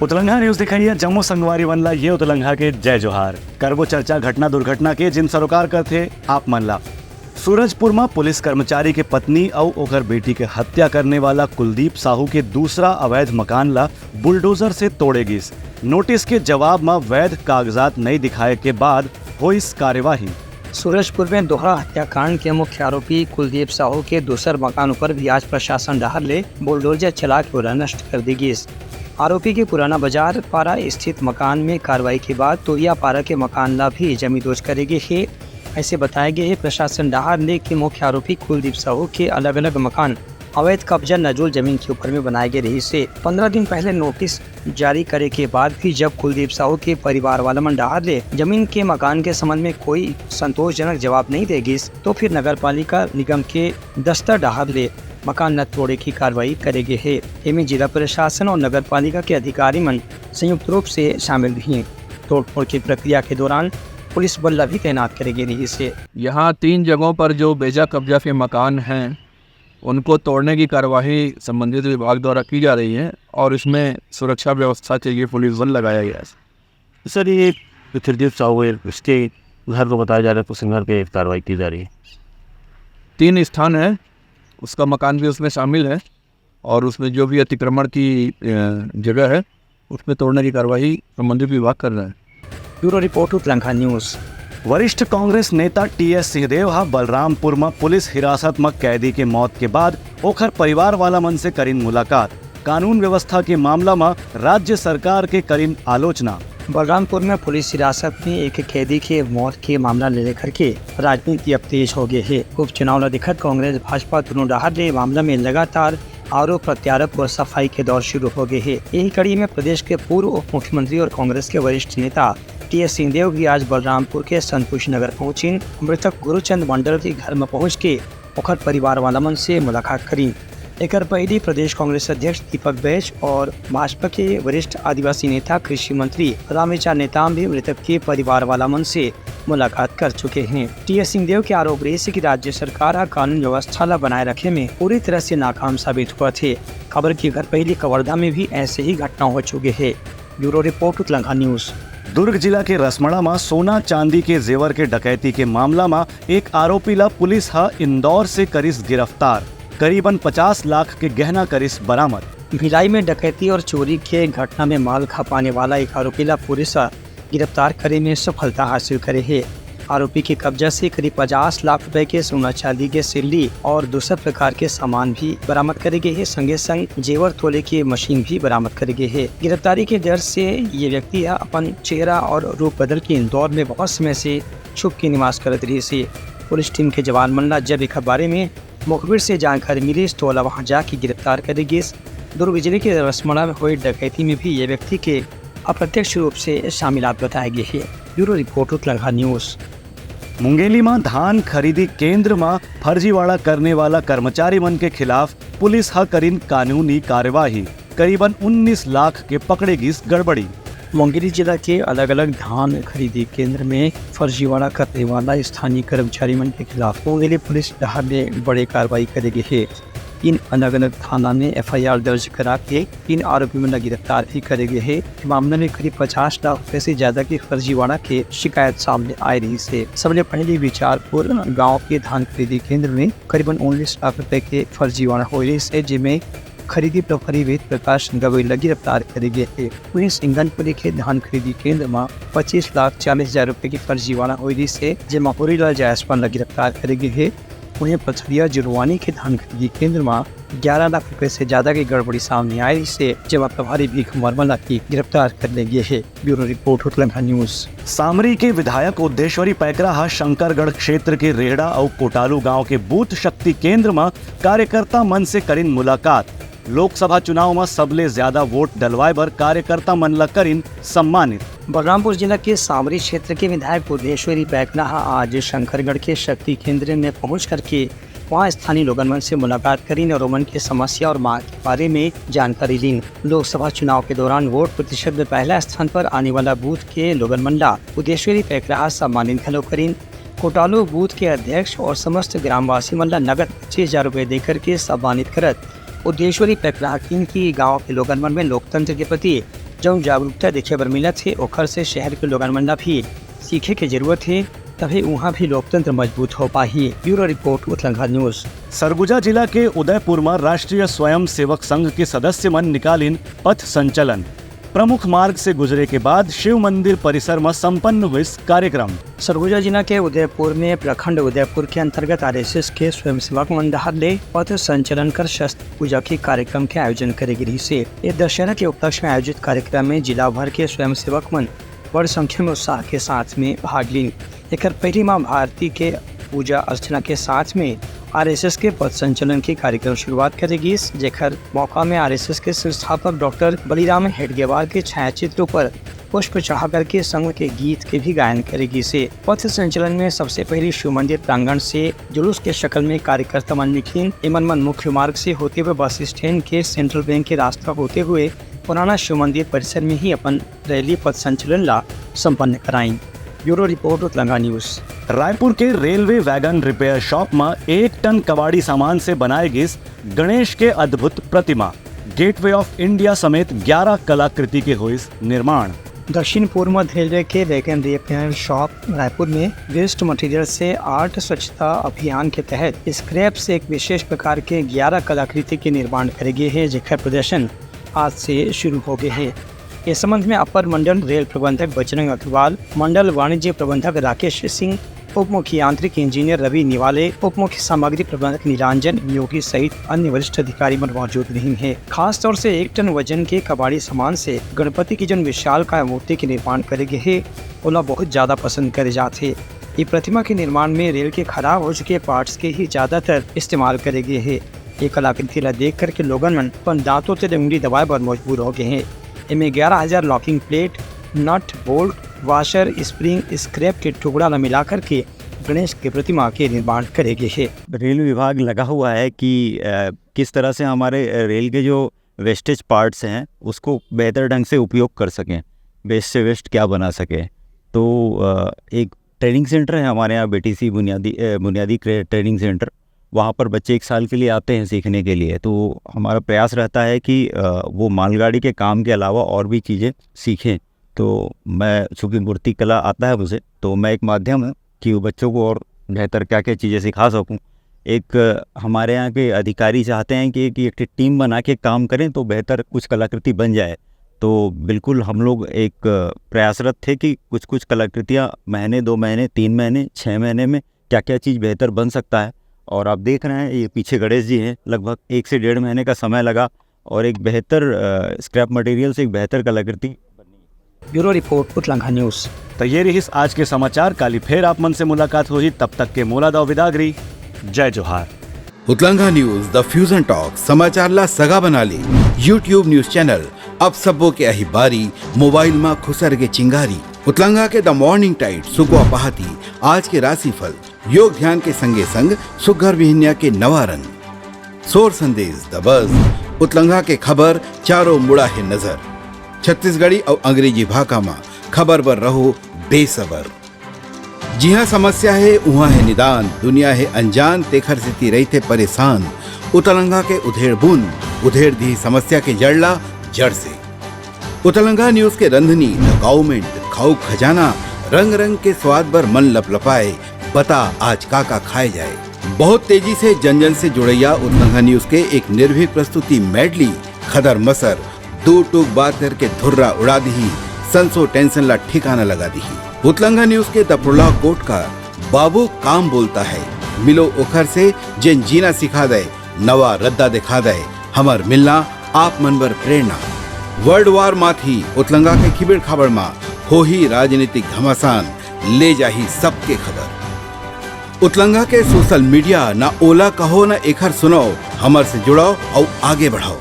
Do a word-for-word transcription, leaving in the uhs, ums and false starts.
उतलंघा news देखइया जम्मो संगवारी मन ला ये उतलंघा के जय जोहार। करबो चर्चा घटना दुर्घटना के, जिन सरोकार करथे आप मन ला। सूरजपुर म पुलिस कर्मचारी के पत्नी अउ ओकर बेटी के हत्या करने वाला कुलदीप साहू के दूसरा अवैध मकान ला बुलडोजर से तोड़े गिस। नोटिस के जवाब म वैध कागजात नइ दिखाए के बाद होइस कार्यवाही। सूरजपुर में दोहरा हत्याकांड के मुख्य आरोपी कुलदीप साहू के दूसर मकान ऊपर भी आज प्रशासन डहार ले बुलडोजर चला के ओला नष्ट कर दी गिस। आरोपी के पुराना बाजार पारा स्थित मकान में कार्रवाई के बाद तोरिया पारा के मकान ला भी जमींदोज करे गे हे। ऐसे बताए गे हे प्रशासन डहार ले कि मुख्य आरोपी कुलदीप साहू के अलग-अलग मकान अवैध कब्जा नजूल जमीन के ऊपर में बनाए गे रहिस हे। पंद्रह दिन पहले नोटिस जारी करे के बाद भी जब कुलदीप साहू के परिवार वाला मन डहार ले जमीन के मकान के संबंध में कोई संतोषजनक जवाब नहीं दे गिस, तो फिर नगर पालिका निगम के दस्ता डहार ले मकान न तोड़े की कार्रवाई करे गे हे। एमे जिला प्रशासन और नगर पालिका के अधिकारी मन संयुक्त रूप से शामिल रही। तोड़फोड़ की प्रक्रिया के दौरान पुलिस बल ला भी तैनात करे गे रहिस हे। यहाँ तीन जगहों पर जो बेजा कब्जा के मकान हैं, उनको तोड़ने की कार्यवाही संबंधित विभाग द्वारा की जा रही है और इसमें सुरक्षा व्यवस्था के लिए पुलिस बल लगाया गया है। सर, ये पृथ्वीदीप साहू है, इसके घर को बताया जा रहा है, कुछ घर पे कार्रवाई की जा रही है। तीन स्थान है, उसका मकान भी उसमें शामिल है और उसमें जो भी अतिक्रमण की, अ, जगह है, उसमें तोड़ने की कार्रवाई संबंधित विभाग कर रहा है। Bureau report, Utlangha news. वरिष्ठ कांग्रेस नेता टीएस सिंहदेव ह बलरामपुर म पुलिस हिरासत म कैदी के मौत के बाद ओखर परिवार वाला मन से करिन मुलाकात। कानून व्यवस्था के मामला म राज्य सरकार के करिन आलोचना। बलरामपुर में पुलिस हिरासत में एक कैदी के मौत के मामला ले लेकर के राजनीति अब तेज हो गए हे। उपचुनाव ल देखत कांग्रेस भाजपा दोनों डहार ले मामला में लगातार आरोप प्रत्यारोप और सफाई के दौर शुरू हो गए हे। यही कड़ी में प्रदेश के पूर्व उप मुख्यमंत्री और कांग्रेस के वरिष्ठ नेता टीएस सिंहदेव भी आज बलरामपुर के संतोषी नगर पहुंचिन। मृतक गुरुचंद मंडल के घर में पहुंच के ओखर परिवार वाला मन से मुलाकात करी। एकर पहली प्रदेश कांग्रेस अध्यक्ष दीपक बैज और भाजपा के वरिष्ठ आदिवासी नेता कृषि मंत्री रामविचार नेताम भी मृतक के परिवार वाला मन से मुलाकात कर चुके हैं। टीएस सिंहदेव के आरोप रहिस कि राज्य सरकार ह कानून व्यवस्था ला बनाए रखे में पूरी तरह से नाकाम साबित हुआ थे, काबर कि घर पहली कवर्धा में भी ऐसे ही घटना हो चुके हैं। Bureau report, Utlangha news. Durg जिला के रसमड़ा म सोना चांदी के जेवर के डकैती के मामला म एक आरोपी ला पुलिस ह इंदौर से करिस गिरफ्तार। करीबन पचास लाख के गहना करिस बरामद। भिलाई में डकैती और चोरी के घटना में माल खपाने वाला एक आरोपी ला पुलिस ह गिरफ्तार करे में सफलता हासिल करे हे। आरोपी के कब्जा से करीब पचास लाख रुपए के सोना चांदी के सिल्ली और दूसर प्रकार के सामान भी बरामद करे गे हे। संगे संग जेवर तोले के मशीन भी बरामद करे गे हे। गिरफ्तारी के डर से ये व्यक्ति ह अपन चेहरा और रूप बदल के इंदौर में बहुत समय से छुप के निवास करत रहिस हे। पुलिस टीम के जवान मन ला जब एकर बारे में मुखबिर से जानकारी मिलिस तो ओला वहां जाके गिरफ्तार करे गिस। दुर्ग जिले के रसमड़ा में हुई डकैती में भी ये व्यक्ति के अप्रत्यक्ष रूप से शामिलात बताए गए हैं। Bureau report, Utlangha news. Mungeli म धान खरीदी केंद्र म फर्जीवाड़ा करने वाला कर्मचारी मन के खिलाफ पुलिस ह करिन कानूनी कार्यवाही। करीबन उन्नीस लाख के पकड़े गिस गड़बड़ी। मुंगेली जिला के अलग-अलग धान खरीदी केंद्र में फर्जीवाड़ा करने वाला स्थानीय कर्मचारी मन के खिलाफ मुंगेली पुलिस डहार ले बड़े कार्रवाई करे गे हे। तीन अलग-अलग थाना में एफआईआर दर्ज करा के तीन आरोपी मन ला गिरफ्तार भी करे गे हे। मामला में करीब पचास लाख रुपए से ज्यादा के फर्जीवाड़ा के शिकायत सामने आए रहिस हे। सबले पहले विचारपुर गांव के धान खरीदी केंद्र में करीबन उन्नीस लाख रुपए के फर्जीवाड़ा होए रहिस हे, जेमे खरीदी प्रभारी वेद प्रकाश गगोई ला गिरफ्तार करे गे हे। वहीं सिंगनपुरी के धान खरीदी केंद्र म पच्चीस लाख चालीस हजार रुपए के फर्जीवाड़ा होए रहिस हे, जेमा होरीलाल जायसवाल ला गिरफ्तार करे गे हे। वहीं पथरिया जुरवानी के धान खरीदी केंद्र म ग्यारह लाख रुपए से ज्यादा के गड़बड़ी सामने आए रहिस हे, जेमा प्रभारी भीख वर्मा ला भी गिरफ्तार कर ले गे हे। Bureau report, Utlangha news. Samri के विधायक उद्देश्वरी पैकरा ह शंकरगढ़ क्षेत्र के रेहड़ा अउ कोटालू गांव के बूथ शक्ति केंद्र म कार्यकर्ता मन से करिन मुलाकात। लोकसभा चुनाव म सबले ज्यादा वोट डलवाए बर कार्यकर्ता मन ल करिन सम्मानित। बलरामपुर जिला के सामरी क्षेत्र के विधायक उद्देश्वरी पैकरा ह आज शंकरगढ़ के शक्ति केंद्र में पहुंच करके वहां स्थानीय लोगन मन से मुलाकात करिन और ओमन के समस्या और मांग के बारे में जानकारी लीन। लोकसभा चुनाव के दौरान वोट प्रतिशत में पहला स्थान पर आने वाला बूथ के लोगन मन ला उद्देश्वरी पैकरा ह सम्मानित घलो करिन। कोटालू बूथ के अध्यक्ष और समस्त ग्रामवासी मन ला नगद पच्चीस हजार रुपए देकर के सम्मानित करत उद्देश्वरी पैकरा ह किहिन कि गांव के लोगन मन में लोकतंत्र के प्रति जउन जागरूकता देखे बर मिलत हे, ओखर से शहर के लोगन मन ला भी सीखे के जरूरत हे, तभे उहाँ भी लोकतंत्र मजबूत हो पाही। Bureau report, Utlangha news. Surguja जिला के उदयपुर म राष्ट्रीय स्वयं सेवक संघ के सदस्य मन निकालिन पथ संचलन। प्रमुख मार्ग से गुजरे के बाद शिव मंदिर परिसर म संपन्न होइस कार्यक्रम। सरगुजा जिला के उदयपुर में प्रखंड उदयपुर के अंतर्गत आरएसएस के स्वयंसेवक मन डहार ले पथ संचलन कर शस्त्र पूजा के कार्यक्रम के आयोजन करे गे रिहिस हे। ये दशहरा के उपलक्ष्य में आयोजित कार्यक्रम में जिला भर के स्वयंसेवक मन बड़ संख्या में उत्साह के साथ में भाग लीन। एकर पहिली मां भारती के पूजा अर्चना के साथ में आरएसएस के पथ संचलन के कार्यक्रम शुरुआत करे गिस, जेकर मौका में आरएसएस के संस्थापक डॉक्टर बलिराम हेडगेवार के छायाचित्र पर पुष्प चढ़ा करके संघ के गीत के भी गायन करे गिस हे। पथ संचलन में सबसे पहले शिव मंदिर प्रांगण से जुलूस के शक्ल में कार्यकर्ता मन निकलिन। एमन मन मुख्य मार्ग से होते हुए बस स्टैंड के सेंट्रल बैंक के रास्ता होते हुए पुराना शिव मंदिर परिसर में ही अपन रैली पथ संचलन ला संपन्न कराइन। Bureau report, Utlanga news. Raipur के रेलवे वैगन रिपेयर शॉप म एक टन कबाड़ी सामान से बनाए गिस गणेश के अद्भुत प्रतिमा। गेटवे ऑफ इंडिया समेत ग्यारह कलाकृति के होइस निर्माण। दक्षिण पूर्व मध्य रेलवे के वैगन रिपेयर शॉप रायपुर में वेस्ट मटेरियल से आर्ट स्वच्छता अभियान के तहत स्क्रैप से एक विशेष प्रकार के ग्यारह कलाकृति के निर्माण करे गे हे, जेकर प्रदर्शन आज से शुरू हो गे हे। इस संबंध में अपर मंडल रेल प्रबंधक बजरंग अग्रवाल, मंडल वाणिज्य प्रबंधक राकेश सिंह, उप मुख्य यांत्रिक इंजीनियर रवि निवाले, उप मुख्य सामग्री प्रबंधक नीलांजन योगी सहित अन्य वरिष्ठ अधिकारी मन मौजूद रहिन हे। खास तौर से एक टन वजन के कबाड़ी सामान से गणपति की जन विशाल काय मूर्ति के निर्माण करे गे हे, ओला बहुत ज्यादा पसंद करे जात हे। ये प्रतिमा के निर्माण में रेल के खराब हो चुके पार्ट्स के ही ज्यादातर इस्तेमाल करे गे हे। ये कलाकृति ला देख करके लोगन मन अपन दांतों से उंगली दबाए बर मजबूर हो गए हैं। इनमें ग्यारह हजार लॉकिंग प्लेट, नट, बोल्ट, वॉशर, स्प्रिंग, स्क्रैप के टुकड़ा ला मिला करके गणेश के प्रतिमा के निर्माण करे गे हे। रेल विभाग लगा हुआ है कि अ, किस तरह से हमारे अ, रेल के जो वेस्टेज पार्ट्स हैं, उसको बेहतर ढंग से उपयोग कर सकें, वेस्ट से वेस्ट क्या बना सकें। तो अ, एक ट्रेनिंग सेंटर है हमारे यहाँ, बीटीसी बुनियादी अ, बुनियादी क्रे- ट्रेनिंग सेंटर। वहाँ पर बच्चे एक साल के लिए आते हैं सीखने के लिए। तो हमारा प्रयास रहता है कि अ, वो मालगाड़ी के काम के अलावा और भी चीज़ें सीखें। तो मैं, चूँकि मूर्ति कला आता है मुझे, तो मैं एक माध्यम हूँ कि वो बच्चों को और बेहतर क्या-क्या चीज़ें सिखा सकूँ। एक अ, हमारे यहाँ के अधिकारी चाहते हैं कि एक, एक टीम बना के काम करें तो बेहतर कुछ कलाकृति बन जाए। तो बिल्कुल हम लोग एक अ, प्रयासरत थे कि कुछ-कुछ कलाकृतियाँ महीने, दो महीने, तीन महीने, छः महीने में क्या-क्या चीज़ बेहतर बन सकता है। और आप देख रहे हैं, ये पीछे गणेश जी हैं, लगभग एक से डेढ़ महीने का समय लगा और एक बेहतर अ, स्क्रैप मटेरियल से एक बेहतर कलाकृति। Bureau report, Utlangha news. तो ये रिहिस आज के समाचार। काली फेर आप मन से मुलाकात होही, तब तक के मोला दव बिदागरी। जय जोहार। उतलंघा न्यूज, द फ्यूजन टॉक, समाचार ला सगा बना ले। YouTube न्यूज चैनल, अब सबो के अही बारी, मोबाइल मा खुसर के चिंगारी। उतलंघा के द मॉर्निंग टाइड, सुकवा पहाती, आज के राशिफल, योग ध्यान के संगे संग सुग्घर बिहनिया के नवा रंग। सोर संदेश, द बज, उतलंघा के खबर, चारों मुड़ा हे नजर। छत्तीसगढ़ी अउ अंग्रेजी भाखा मा खबर बर रहो बेसबर। जिहाँ समस्या हे, उहाँ हे निदान, दुनिया हे अनजान, तेखर सेती रहिथे परेशान। उतलंघा के उधेड़ बुन, उधेड़ दिही समस्या के जड़ ला जड़ से। उतलंघा न्यूज के रंधनी, द गाउमेंट, खाऊ खजाना, रंग रंग के स्वाद बर मन लपलपाए, बता आज का का खाए जाए। बहुत तेजी से जन जन से जुड़ैया उतलंघा न्यूज के एक निर्भीक प्रस्तुति मेडली, खदर मसर, दू टूक बात करके धुर्रा उड़ा दिही, संसो टेंशन ला ठिकाना लगा दिही। उतलंघा न्यूज के द प्रोलॉग कोट का बाबू काम बोलता है, मिलो ओखर से जेन जीना सिखा दे, नवा रद्दा दिखा दे, हमर मिलना आप मन बर प्रेरणा। वर्ल्ड वार माथी उतलंगा के खिबेड़ खाबड़ मा होही राजनीतिक घमासान, ले जाही सबके खबर। उतलंगा के सोशल मीडिया, ना ओला कहो ना एखर सुनाओ, हमर से जुड़ाओ अउ आगे बढ़ाओ।